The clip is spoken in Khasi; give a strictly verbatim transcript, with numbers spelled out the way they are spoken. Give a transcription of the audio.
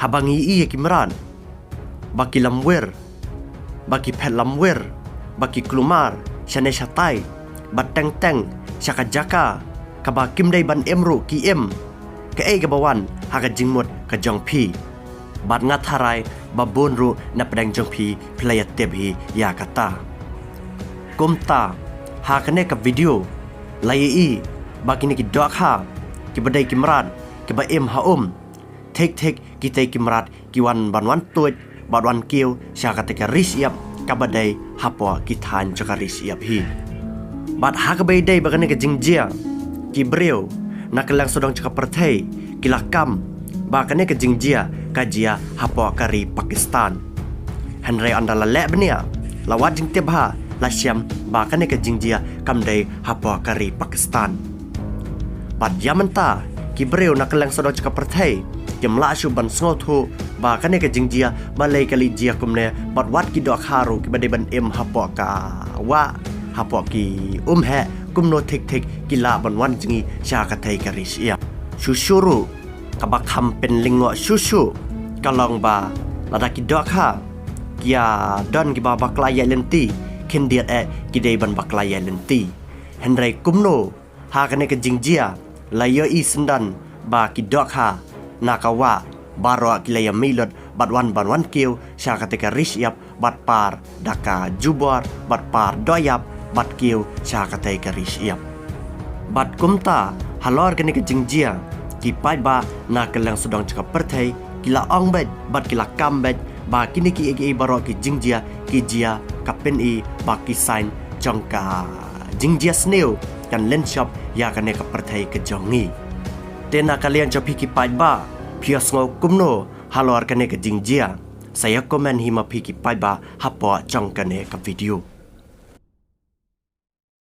Haba ngi ïohi ïa ki mrad ba ki lamwir, ba ki phet lamwir, ba ki kulmar shane shatai, ba teng teng sha ka jaka kaba kim dei ban im ruh ki im, kaei kaba wan ha ka jingmut ka jong phi? Bad nga tharai ba bun ruh na pdeng jong phi phi la ïa tip hi ïa kata. Kumta ha kane ka video la ïohi ba kine ki dohkha kiba dei ki mrad kiba im ha um, thik thik kitei ki mrad ki wan ban wan tuid bad wan kiew sha katei ka ri shyiap kaba dei hapoh ki thaiñ jong ka ri shyiap hi. Bad ha kaba ïadei bad kane ka jingjia, ki briew na kylleng sawdong jong ka pyrthei ki la kam ba kane ka jingjia ka jia hapoh ka ri Pakistan. Hynrei ynda la leh bniah, la wad jingtip bha, la shem ba kane ka jingjia kam dei hapoh ka ri Pakistan. Bad ïa mynta ki briew na kylleng sawdong jong ka pyrthei kim lah shuh ban sngewthuh ba kane ka jingjia balei ka leit jia kumne, bad wat ki dohkha ruh kiba dei ban im hapoh ka wah, hapoh ki um heh, kumno thik thik ki lah ban wan jngi sha katei ka ri shyiap. Shuh shuh ruh kaba kham pynlyngngoh shuh shuh ka long ba lada ki dohkha ki ïa don kiba bakla ïaid lynti, khyndiat eh ki dei ban bakla ïaid lynti. Hynrei kumno ha kane ka jingjia la ïohi syndon ba ki dohkha na ka wah baroh ki la ïa mih lut bad wan ban wan kiew sha katei ka ri shyiap bad par da ka jubor bad par dohïap bad kiew sha katei ka ri shyiap. Bad kumta halor kane ka jingjia, ki paidbah na kylleng sawdong jong ka pyrthei ki la ong beit bad ki la kam beit ba kine kiei kiei baroh ki jingjia ki jia ka pyni ba ki sign jong ka jingjia sniew kan lynshop ïa kane ka pyrthei ka jong ngi. Te na ka liang jong phi ki paidbah, phi ïohsngew kumno halor kane ka jingjia? Sa ïa comment hi ma phi ki paidbah hapoh jong kane ka video.